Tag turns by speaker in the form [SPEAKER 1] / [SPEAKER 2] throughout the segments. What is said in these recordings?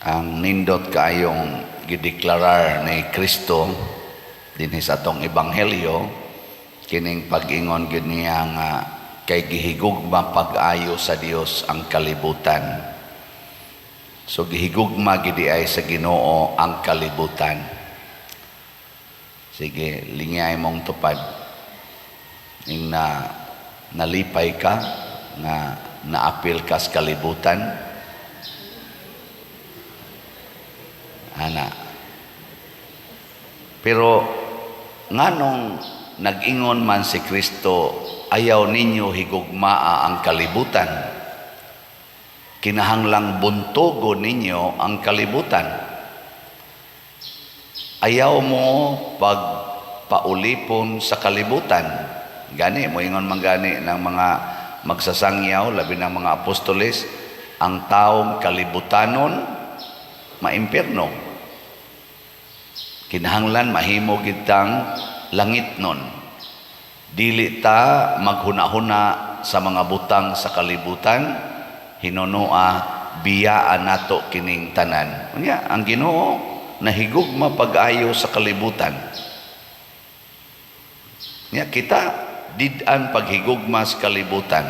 [SPEAKER 1] Ang nindot kaayong gideklarar ni Kristo dinhi sa atong ebanghelyo, kining pag-ingon gyud niya nga kay gihigugma pag-ayo sa Dios ang kalibutan. So gihigugma gid ay sa Ginoo ang kalibutan. Sige, lingay mong tupad. Ing na nalipay ka nga naapil ka sa kalibutan. Ana. Pero nganong nag-ingon man si Kristo, "Ayaw ninyo higugmaa ang kalibutan"? Kinahanglang buntugo ninyo ang kalibutan. Ayaw mo pagpaulipon sa kalibutan. Gani, moingon man gani ng mga magsasangyaw, labi ng mga apostoles, ang taong kalibutanon, maimpirno. Kinahanglan mahimo gitang langit nun. Dili ta maghuna-huna sa mga butang sa kalibutan, hinunoa biyaan nato kining tanan. Unya, ang Ginoo nahigugma pag-ayo sa kalibutan. Nya kita did-an paghigugma sa kalibutan.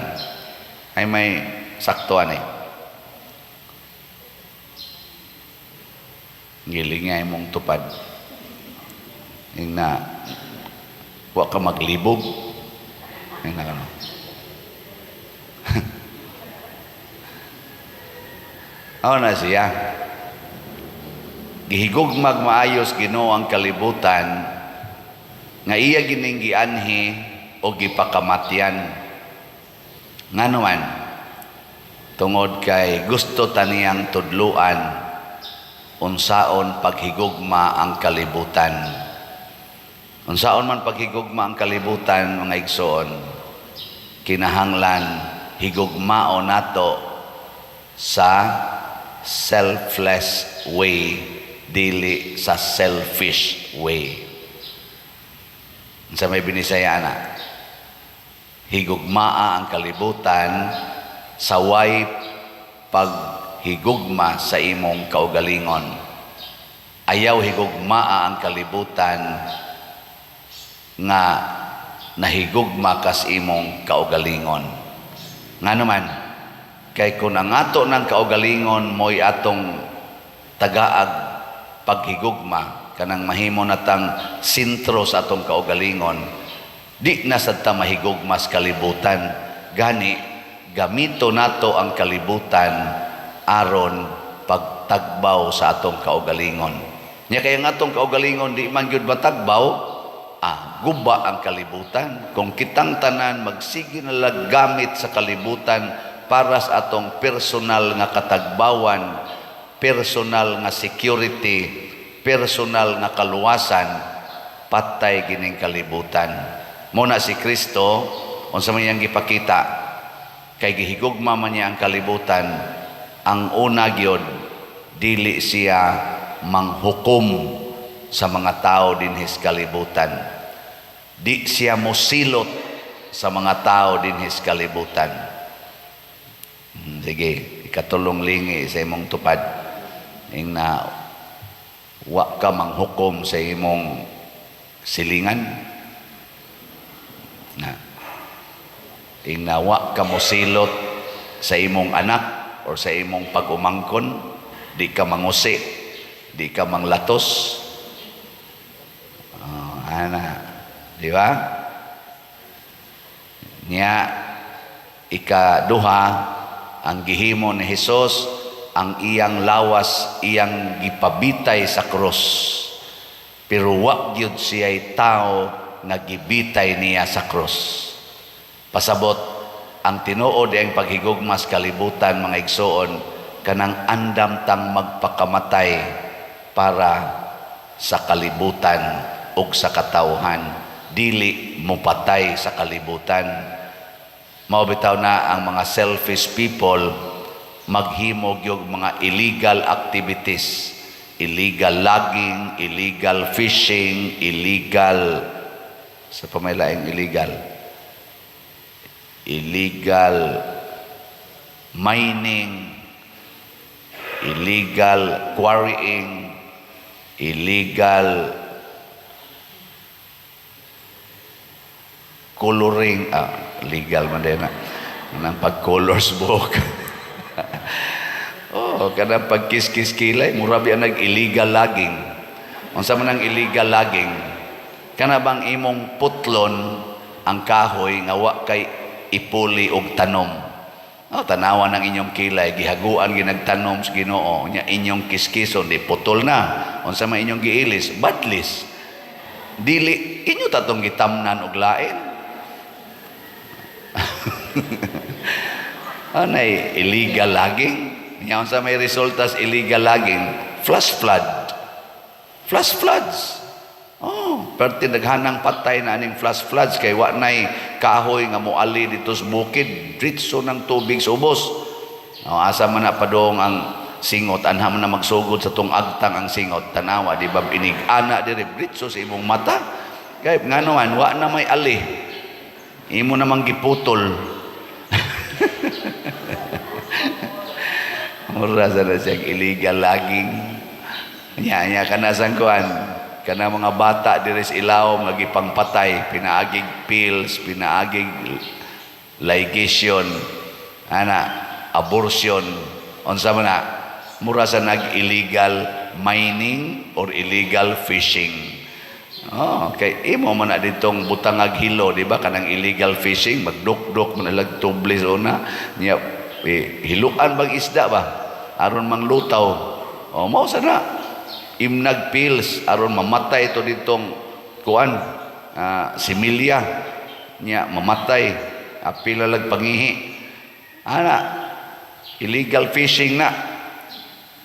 [SPEAKER 1] Ay may sakto ani. Gilingay mong tupad. Ing na wa ka maglibog. Ing na ano. Aw na siya. Gihigugmag maayos Ginoo ang kalibutan nga iya gining gianhi o gipakamatyan. Ngano man? Tungod kay gusto taniyang tudluan unsaon paghigugma ang kalibutan. Unsaon man paghigugma ang kalibutan, mga igsoon? Kinahanglan higugmao nato sa selfless way, dili sa selfish way. Sa may Binisaya na, higugmaa ang kalibutan sa way paghigugma sa imong kaugalingon. Ayaw higugmaa ang kalibutan nga nahigugma kas imong kaugalingon. Nga naman, kay kung ang ato ng kaugalingon mo'y atong tagaag paghigugma, kanang mahimo natang sentro sa atong kaugalingon, di na sad ta mahigugma sa kalibutan. Gani, gamito nato ang kalibutan aron pagtagbaw sa atong kaugalingon. Nya kaya ang atong kaugalingon di man gyud matagbaw, guba ang kalibutan. Kung kitang tanan magsige na lang gamit sa kalibutan para sa atong personal nga katagbawan, personal nga security, personal nga kaluwasan, patay gining kalibutan. Muna si Kristo, unsa man iyang gipakita, kay gihigugma man niya ang kalibutan, ang una gyud, dili siya manghukom sa mga tao dinhi sa kalibutan. Di siya mosilot sa mga tao dinhi sa kalibutan. Sige, ikatulong lingi sa imong tupad. Ing na wa ka manghukom sa imong silingan. Na ing na wa ka mosilot sa imong anak or sa imong pag-umangkon, di ka mangusi, di ka manglatos. Oh, ana, di ba? Nya ikaduha, ang gihimo ni Hesus, ang iyang lawas iyang gipabitay sa krus. Pero wa gyud siya'y tao nga gibitay niya sa krus. Pasabot, ang tinuod ang paghigugma sa kalibutan, mga igsoon, kanang andam tang magpakamatay para sa kalibutan ug sa katawhan, dili mopatay sa kalibutan. Mao bitaw na ang mga selfish people maghimo gyud mga illegal activities, illegal logging, illegal fishing, illegal sa pamailaing illegal, illegal mining, Illegal quarrying, illegal coloring, legal man din na. Kanang pag-colors buhok. Oh, kanang pagkiskis kilay, mura biya nag illegal logging. Unsa man ang illegal logging? Kana bang imong putlon ang kahoy nga wa kay ipuli og tanom? Oh, tanawan ang inyong kilay, gihaguan ginagtanom sa Ginoo, nya inyong kiskison di putol na. Unsa man inyong giilis? Badlis. Dili inyo tatong gitamnan og lain. Anay illegal logging? Nya unsa may resulta sa illegal logging? Flash flood. Flash floods. Oh, perti daghanang patay na aning flash floods kay wa nay kahoy nga moali dito sa bukid, diretso ng tubig sa ubos. Oh, asa man na padong ang singot, anha man na magsugod sa tong agtang ang singot, tanawa, di ba inig ana dire diretso sa imong mata. Kay ngano man wa na may ali. Imo namang giputol. Mura sa na siyang illegal logging. Nya nya kana sang kuan, kana mga bata diri sa ilawom nga gipangpatay, pinaagig pills, pinaagig ligation, ana abortion, unsa man na, mura sa nag illegal mining or illegal fishing. Oh, kay imo man na ditong butangag hilo, di ba? Kanang illegal fishing, magdukduk man lag tublis una, nya eh, hiluan bang isda ba? Aron manglutaw. Oh, mao sa na. Imnag pills aron mamatay ito ditong kuan, similya nya mamatay apila lag pangihi ana illegal fishing na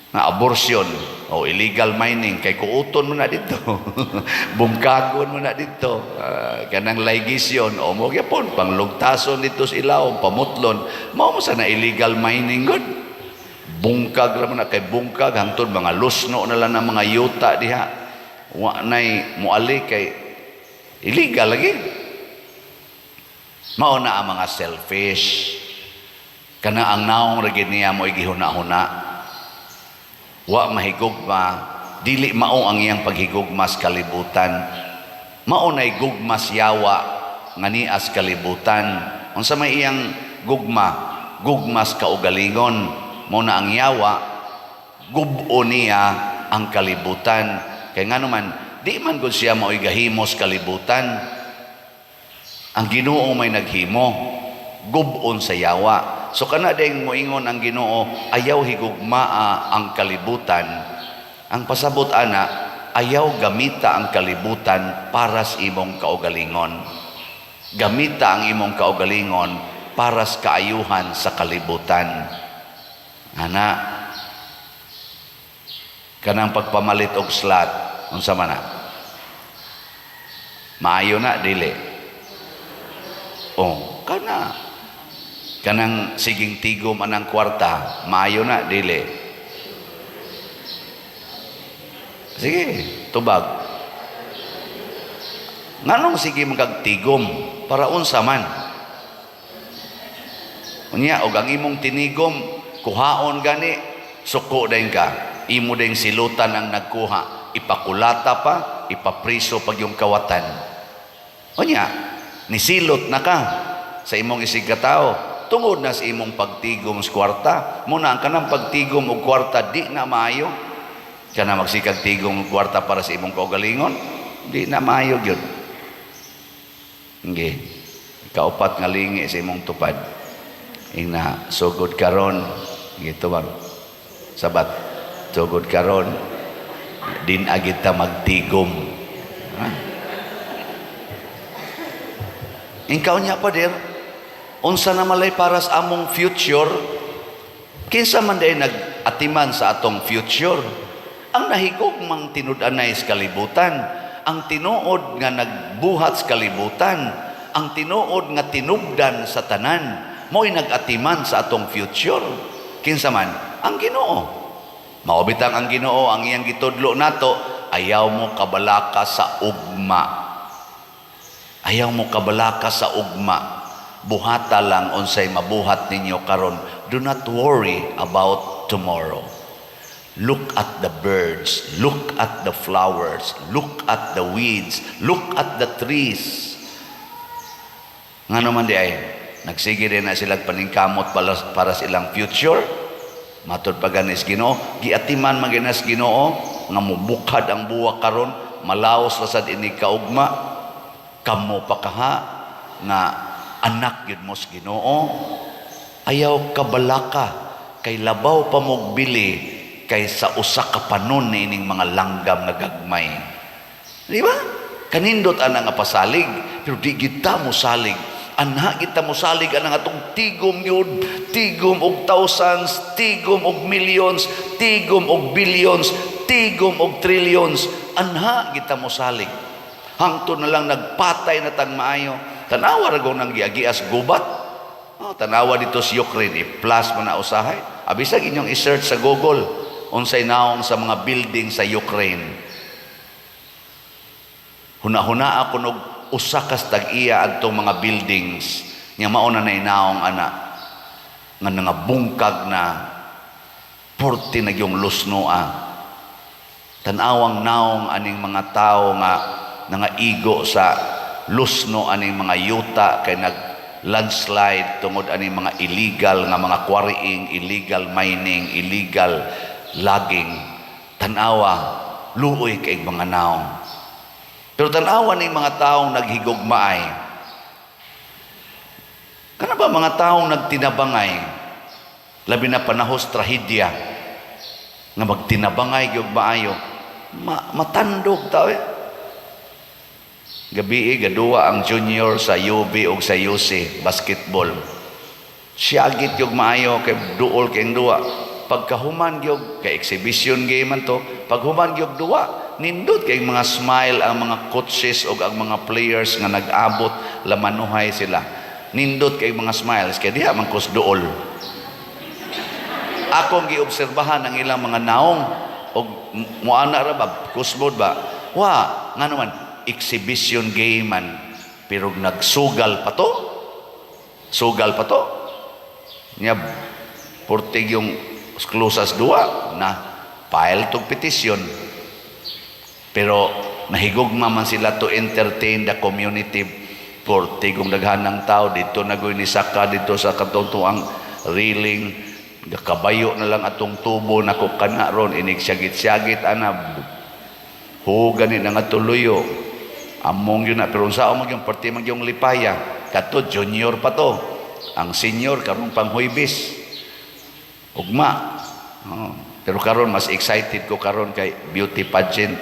[SPEAKER 1] nga abortion o illegal mining kay kuuton mo na dito, bungkagon mo na dito, kanang ligation o mo gyapon panglugtason dito sa ilawom, pamutlon mao mo sa na illegal mining gud. Bungkag ra man na kay bungkag hangtod mga lusno na lang ng mga yuta diha, wa nay moali kay illegal lagi. Mao na ang mga selfish, kana ang naong ra gid niya mo'y gihuna-huna, wa mahigugma, dili mao ang iyang paghigugma sa kalibutan. Mao nay gugma sa yawa nga nias kalibutan. Unsa may iyang gugma? Gugma sa kaugalingon. Mao na ang yawa, gubo niya ang kalibutan. Kay ngano man, di man gud siya mao'y gahimo sa kalibutan. Ang Ginoo may naghimo, gubon sa yawa. So kana ding moingon ang Ginoo, ayaw higugmaa ang kalibutan. Ang pasabot ana, ayaw gamita ang kalibutan para sa imong kaugalingon. Gamita ang imong kaugalingon para sa kaayuhan sa kalibutan. Ana, kanang pagpamalit og slot, unsa man na? Maayo na dili? Oh, kana kanang siging tigom anang kwarta, maayo na dili? Sige, tubag. Nganong sige magkagtigom? Para unsa man? Unya og ang imong tinigom kuhaon gani, suko dayon ka. Imo dayong silutan ang nagkuha, ipakulata pa, ipapriso pag yung kawatan. Unya nisilot na ka sa imong isig katao tungod na sa imong pagtigom sa kwarta. Muna ang kanang pagtigom og kwarta di na maayo. Kana magsikag tigom og kwarta para sa imong kaugalingon, di na maayo gyud. Nge, kaupat nga lingi sa imong tupad. Ingna, sugod karon, gitu bang? Sabat, sugod karon, din agit ta magtigom. Ha? Ikaw niya pa dir, unsa na malay para sa among future? Kinsa man day nag-atiman sa atong future? Ang nahigugmang tinud-anay sa kalibutan, ang tinuod nga nagbuhat sa kalibutan, ang tinuod nga tinubdan sa tanan, mo'y nag-atiman sa atong future. Kinsa man? Ang Ginoo. Mao bitang ang Ginoo ang iyang gitudlo nato, ayaw mo kabalaka sa ugma. Ayaw mo kabalaka sa ugma. Buhata lang unsay mabuhat ninyo karon. Do not worry about tomorrow. Look at the birds, look at the flowers, look at the weeds, look at the trees. Nga naman diay, nagsige din na sila paningkamot para sa ilang future. Matod pa ganis Ginoo, giatiman man ginas Ginoo nga mubukad ang buwak karon, malaos ra sad ini kaugma. Kamo pa kaha nga anak gyud mo sa Ginoo. Ayaw kabalaka kay labaw pa mog bili kaysa usa ka panon niining mga langgam nga gagmay. Di ba? Kanindot ana nga pasalig, pero di kita mo salig. Anha kita mo salig anang atong tigom yun, tigom og thousands, tigom og millions, tigom og billions, tigom og trillions. Anha kita mo salig. Hangtod na lang nagpatay na tang maayo. Tanawa ra nang giagias gubat. Oh, tanawa dito sa Ukraine, i-plus mo na usahay. Abisag inyong i-search sa Google unsay naong sa mga building sa Ukraine. Huna-huna ako nog usa kas tag-iya adtong mga buildings nya mao na nay naong ana nga nangabungkag na porte na yung lusnoa. Tan-awang naong aning mga tao nga nangaigo sa lusno aning mga yuta kay nag landslide tungod aning mga illegal nga mga quarrying, illegal mining, illegal logging. Tanawa, luoy kay mga naong. Pero tanawa ning mga taong naghigugmaay. Kana ba mga taong nagtinabangay, labi na panahos trahedya, nga magtinabangay gyud maayo, matandog tao eh. Gabi gaduwa ang junior sa UB o sa UC basketball. Siyagit yung maayo kay duol kay duwa. Pagkahuman gyud kay exhibition game man to, paghuman gyud duwa, nindot kay mga smile ang mga coaches o ang mga players nga nag-abot lamanuhay sila. Nindot kay mga smiles kay diha man kus duol. Akong giobserbahan ang ilang mga naong og muana ra ba, kusmod ba? Wa, ngano man exhibition game man, pero nagsugal pa to. Sugal pa to. Nya portig yung closas duwa na file tog petisyon. Pero nahigugma man sila to entertain the community, portig kung daghan ng tao dito nagoy ni saka dito sa katong railing, kabayo na lang atong tubo nako kana ron inig syagit-syagit ana ho gani na nga tuluyo among yun na, pero unsa man yung parte man yung lipaya kato, junior pa to, ang senior karon pang Huwebes ugma. Oh. Pero karon mas excited ko karon kay beauty pageant.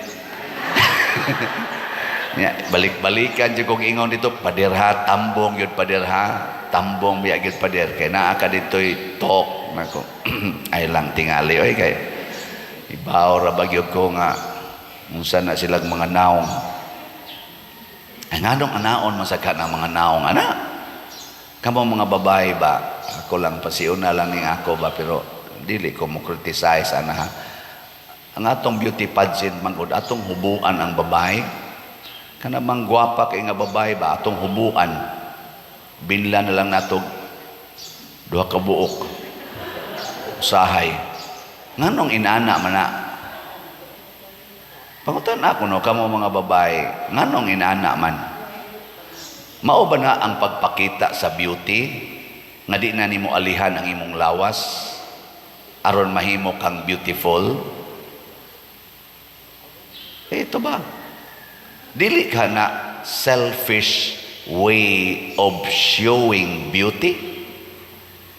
[SPEAKER 1] Ya, balik-balikan jud kong ingon dito, pader ha, tambong yun pader ha, tambong biya gyud pader kay naa ka dito'y talk nako. Ay lang tingali oy, kay ibaw ra ba gyud ko nga unsa na silang mga naong. Ay, nganong anaon masagka ng mga naong ana? Kamo mga babae ba, ako lang pasiuna lang ning ako ba, pero dili ko mo criticize ana ha. Ang atong beauty pageant man gud, atong hubuan ang babae. Kana bang gwapa kay nga babae ba, atong hubuan. Binla na lang nato duha ka buok. Usahay. Nganong inana man na? Pangutan ako no, kamo mga babae, nganong inana man? Mao ba na ang pagpakita sa beauty nga di na nimo alihan ang imong lawas aron mahimo kang beautiful? Eh, ito ba? Dili ka na selfish way of showing beauty?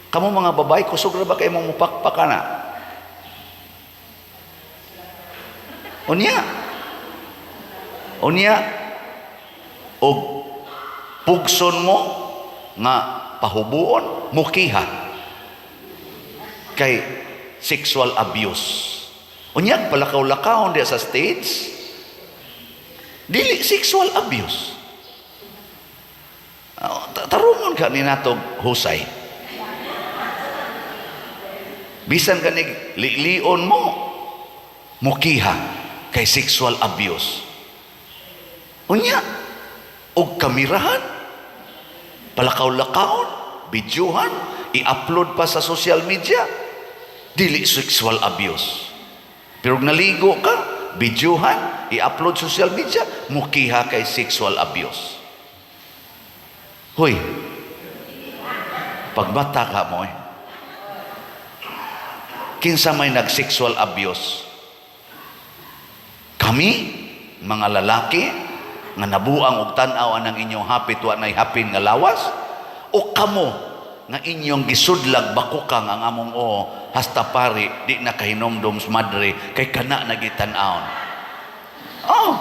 [SPEAKER 1] Kamo mga babae, kusog ra ba kayo mong mupakpak na? Unya. Unya. Og pugson mo nga pahubuon, mukiha. Kay sexual abuse. Unyag palakaw-lakawon diya sa stage, dili sexual abuse. Oh, tarungon ka ni natog husay. Bisan kanig lilion mo, mukiha kay sexual abuse. Unya, og kamerahan, palakaw-lakawon, videohan, i-upload pa sa social media, dili sexual abuse. Pero naligo ka, videohan, i-upload social media, mukiha kay sexual abuse. Hoy, pagmata ka mo eh. Kinsa may nag-sexual abuse? Kami, mga lalaki, nga nabuang og tan-aw anang inyong hapit wa nay hapin nga lawas? O kamo nga inyong gisudlag bakukang ang among oo hasta pari di na kahinomdom sa madre kay kana na gitan-awon? Oh,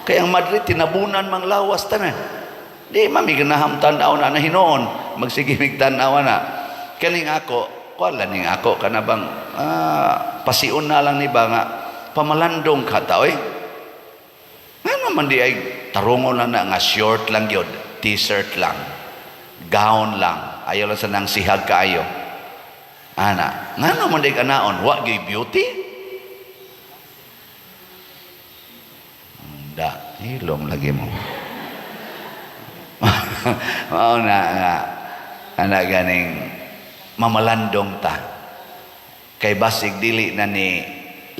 [SPEAKER 1] kay ang madre tinabunan mang lawas tanan. Di man mi ganaham tan-aw na hinoon, magsige mig tan-aw na. Kaning ako, kuan ning ako kana bang pasion na lang ni ba nga pamalandong ka ta oy. Ngano man di ay tarungon lang na nga short lang gyud, T-shirt lang, gown lang, ayaw lang sa nang sihag kaayo. Ana, ngano man di kanaon, wa gyud beauty? Da, hilom lagi mo. Mao na nga ana ganing mamalandong ta. Kay basig dili na ni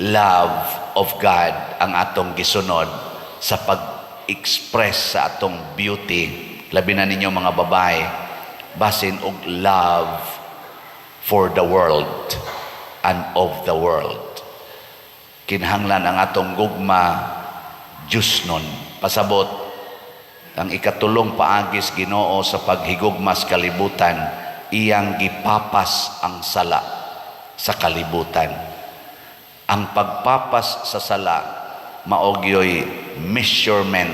[SPEAKER 1] love of God ang atong gisunod sa pag-express sa atong beauty, labi na ninyo mga babae, basin og love for the world and of the world. Kinahanglan ang atong gugma Diyos nun. Pasabot, ang ikatulong paagis Ginoo sa paghigugmas kalibutan, iyang gipapas ang sala sa kalibutan. Ang pagpapas sa sala mao gyoy measurement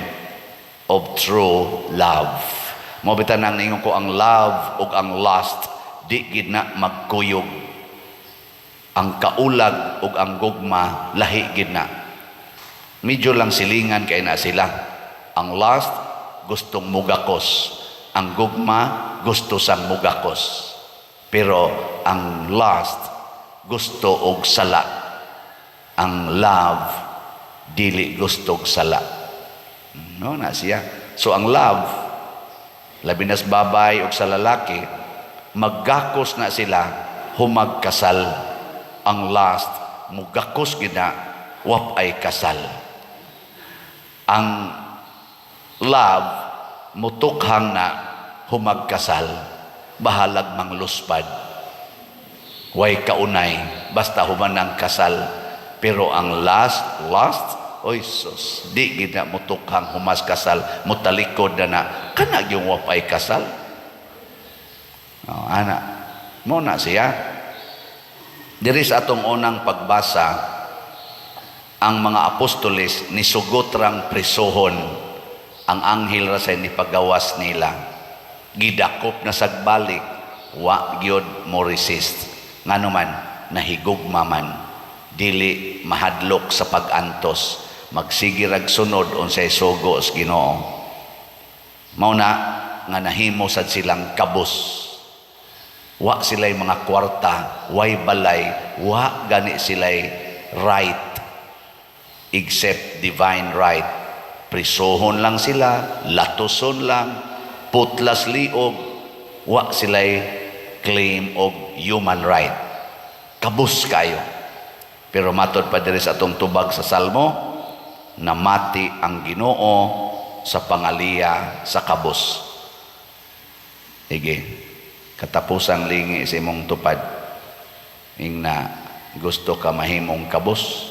[SPEAKER 1] of true love. Mao bitaw nang ningon ko, ang love ug ang lust di gid na magkuyog. Ang kaulag ug ang gugma lahi gid na. Medyo lang silingan kay na sila. Ang lust gustong mugakos. Ang gugma gusto sang mugakos. Pero ang lust gusto og sala. Ang love dili gusto og sala. No na siya. So ang love, labi na sa babay og sa lalaki, maggakos na sila humagkasal. Ang lust mugakos gid na wap ay kasal. Ang love mutukhang na humagkasal, bahalag mangluspad. Way kaunay, basta human ang kasal. Pero ang lust, oy sus, di gid na mutukhang humas kasal, mutalikod na na, kana yung wapay kasal. Oh, ana, mo na siya. Diri sa atong unang pagbasa, ang mga apostoles nisugot rang prisohon, ang anghel ra say ni pagawas nila. Gidakop na sagbalik, wa gyud mo resist. Ngano man, nahigugma man, dili mahadlok sa pag-antos, magsige rag sunod unsay sugo sa Ginoo. Mao na nga nahimo sad silang kabos. Wa sila'y mga kwarta, way balay, wa gani sila'y right except divine right. Prisohon lang sila, latuson lang, putlas liog, wa sila'y claim og human right. Kabus kayo. Pero matod pa diri sa atong tubag sa Salmo, namati ang Ginoo sa pangaliya sa kabus. Sige, katapusang lingi sa imong tupad. Ingna, gusto ka mahimong kabus?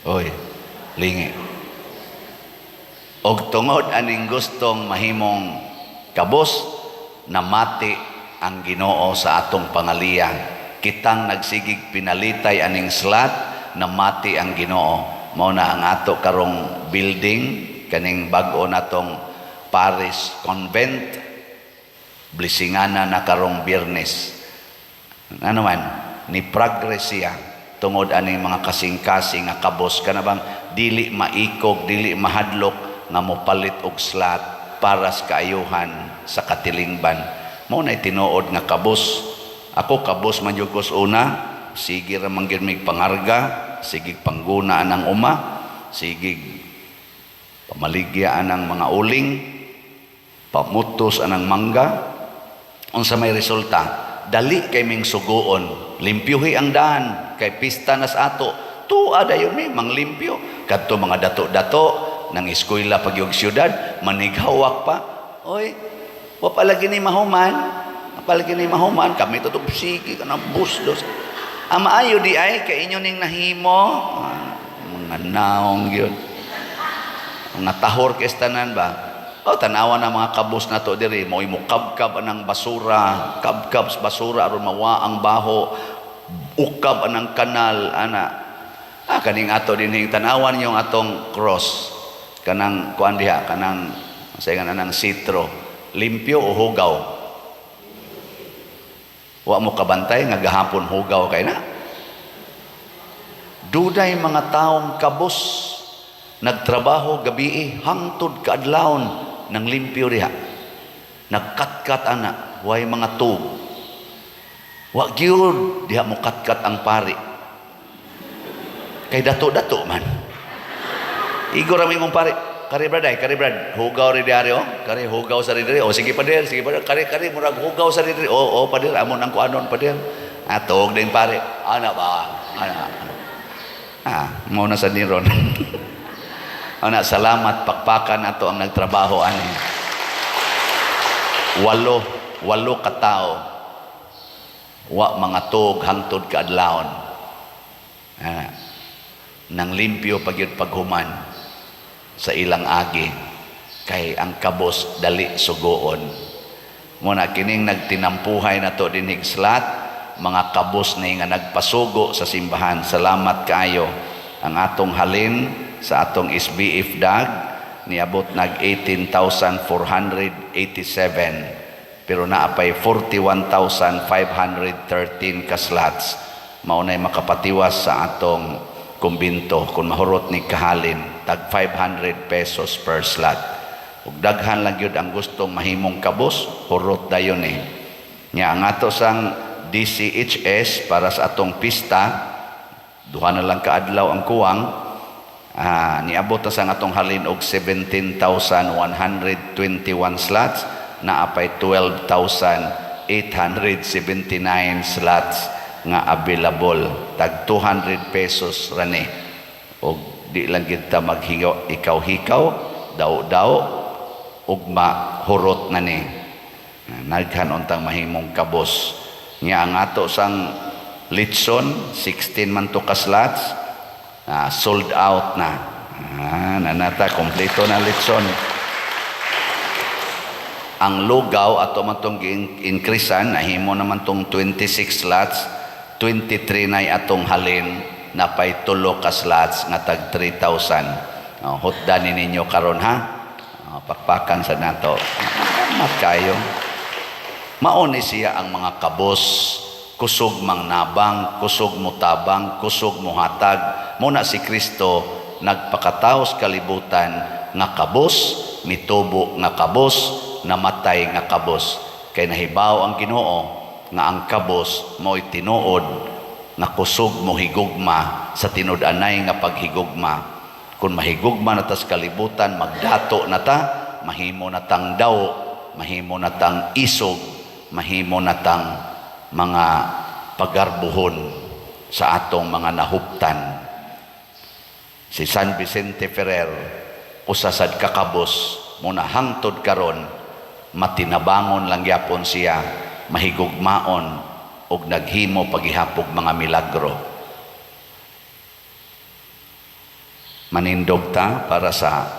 [SPEAKER 1] Oy, lingi. Og tungod aning gustong mahimong kabus, namati ang Ginoo sa atong pangaliya. Kitang nagsigig pinalitay aning slot, namati ang Ginoo. Mao na ang ato karong building, kaning bag-o natong Parish Convent, blessingana na karong Biyernes. Ano man, ni progress siya tungod aning mga kasing-kasing nga kabos kana bang dili maikog, dili mahadlok nga mopalit og slot para sa kaayuhan sa katilingban. Mao na tinuod nga kabos. Ako kabos man jud ko sa una, sige ra man gyud mig pangarga, sige pangguna anang uma, sige pamaligya anang mga uling, pamutos anang mangga. Unsa may resulta? Dali kay ming suguon. Limpyuhi ang daan kay pista nas ato. Tua dayon mi manglimpyo. Kadto mga dato-dato nang eskwela pag yung syudad, manighawak pa. Oy, wa pa lagi ni mahuman. Wa pa lagi ni mahuman. Kami to sige ka na bus dos. Ang maayo di ay kay inyo ning nahimo. Ah, mga naong gyud. Mga tahor kay tanan ba? O tanawa na mga kabus na to diri, mo imo kabkab anang basura, kabkab sa basura aron mawa ang baho, ukab anang kanal ana. Ah, kaning ato dinhing tanawan yung atong cross, kanang kuan diha, kanang sa anang sitro, limpyo o hugaw? Wa mo kabantay nga gahapon hugaw kay na. Dunay mga taong kabos nagtrabaho gabi hangtod kaadlawon ng limpyo diha. Nagkatkat ana, way mga tug. Wa gyud diha mo katkat ang pari. Kay dato-dato man. Igo ra mong pari. Kari brad ay, kari brad, hugaw ri diari oh. Kari hugaw sa diri. Oh, sige pader, sige pader. Kari kari murag hugaw sa diri. Oh, oh pader, amon ang kuanon, pader. Atog din pare. Ana ba? Ana. Ah, mo na sa niron. Ana, salamat, pakpakan ato ang nagtrabaho ani. Walo, walo ka tao. Wa mga tug hangtod kaadlawon. Ah, nang limpyo pagyud paghuman sa ilang agi kay ang kabos dali sugoon. Mo na kining nagtinampuhay na to dinhig slot, mga kabos ni nga nagpasugo sa simbahan. Salamat kaayo. Ang atong halin sa atong SBF dag niabot nag 18,487, pero naa pay 41,513 ka slots. Mao nay makapatiwas sa atong kumbinto kung mahurot ni kahalin, tag 500 pesos per slot. Ug daghan lang gyud ang gustong mahimong kabos, hurot dayon eh. Nya ang ato sang DCHS para sa atong pista, duha na lang kaadlaw ang kuwang, niabot na sa atong halin og 17,121 slots, naa pay 12,879 slots nga available. Tag 200 pesos rani. Og di lang kita maghigaw ikaw-hikaw, daw-daw ug mahurot na ni. Naghan untang mahimong kabos. Nya ang ato sang litson, 16 man to ka slots, sold out na. Nanata kompleto na litson. Ang lugaw ato man tong gi-increasean, nahimo naman tong 26 slots, 23 na atong halin, napay tulo ka slots nga tag 3,000. Oh, hutda ni ninyo karon ha. Oh, pakpakan sa nato. Salamat kayo. Mao ni siya ang mga kabos, kusog mang nabang, kusog mutabang, kusog muhatag. Muna si Kristo nagpakatawo sa kalibutan nga kabos, mitubo nga kabos, namatay nga kabos. Kay nahibaw ang Ginoo nga ang kabos mo'y tinuod nga kusog mo higugma sa tinud-anay nga paghigugma. Kung mahigugma na tas kalibutan, magdato na ta, mahimo na tang daw, mahimo na tang isog, mahimo na tang mga pagarbuhon sa atong mga nahuptan. Si San Vicente Ferrer, usa sad kakabos, muna hangtod karon matinabangon lang gyapon siya, mahigugmaon ug naghimo paghihapog mga milagro. Manindog ta para sa